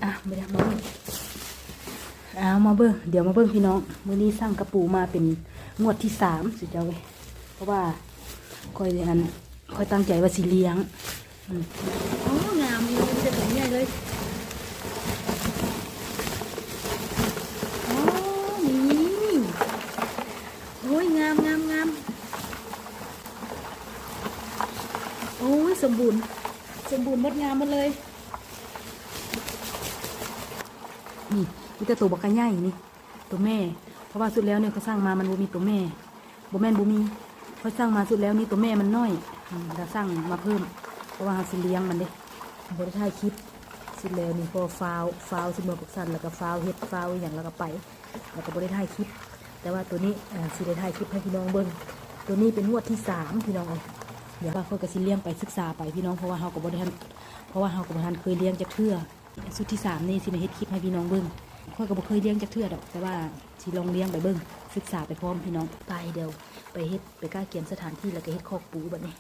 ອ່ະ ມາເບິ່ງ ເອົາ ມາເບິ່ງ ດຽວມາເບິ່ງພີ່ນ້ອງ ມື້ນີ້ສັ່ງກະປູມາເປັນງວດທີສາມ ຊິເຈົ້າເອີຍ ເພາະວ່າຂ້ອຍອັນ ຂ້ອຍຕັ້ງໃຈວ່າຊິລ້ຽງ ອືມ ໂອ້ ງາມຢູ່ ມີແຕ່ໂຕໃຫຍ່ເລີຍ ໂອ້ ນີ້ ໂອ້ຍ ງາມ ງາມ ງາມ ໂອ້ຍ ສົມບູນ ສົມບູນ ງົດງາມໝົດເລີຍ ນີ້ ມີແຕ່ໂຕບັກກະໃຫຍ່ນີ້ ໂຕແມ່ ເພາະວ່າສຸດແລ້ວນີ້ຂ້ອຍສັ່ງມາມັນບໍ່ມີໂຕແມ່ ບໍ່ແມ່ນບໍ່ມີ ຂ້ອຍສັ່ງມາສຸດແລ້ວນີ້ໂຕແມ່ມັນນ້ອຍ ອືມ ລະສັ່ງມາເພີ່ມ ເພາະວ່າເຮົາຊິລ້ຽງມັນເດ້ ບໍ່ໄດ້ຖ່າຍຄລິບ ສຸດແລ້ວນີ້ພໍຟ້າວ ຟ້າວຊິເມືອປາກຊັນ ລະກະຟ້າວເຮັດ ຟ້າວອີ່ຫຍັງ ລະກະໄປ ລະກະບໍ່ໄດ້ຖ່າຍຄລິບ ແຕ່ວ່າໂຕນີ້ ເອີ ຊິໄດ້ຖ່າຍຄລິບໃຫ້ພີ່ນ້ອງເບິ່ງ ໂຕນີ້ເປັນງວດທີສາມ ພີ່ນ້ອງເອີຍ ດຽວວ່າຂ້ອຍກະຊິລ້ຽງໄປ ສຶກສາໄປພີ່ນ້ອງ ເພາະວ່າເຮົາກະບໍ່ໄດ້ ເພາະວ່າເຮົາກະບໍ່ທັນເຄີຍລ້ຽງຈັກເທື່ອ ຊຸດທີສາມນີ້ຊິມາເຮັດຄລິບໃຫ້ພີ່ນ້ອງເບິ່ງ ຂ້ອຍກະບໍ່ເຄີຍລ້ຽງຈັກເທື່ອດອກ ແຕ່ວ່າຊິລອງລ້ຽງໄປເບິ່ງ ສຶກສາໄປພ້ອມພີ່ນ້ອງ ໄປ ດຽວໄປເຮັດ ໄປກະກຽມສະຖານທີ່ ລະກະເຮັດຄອກປູບັດນີ້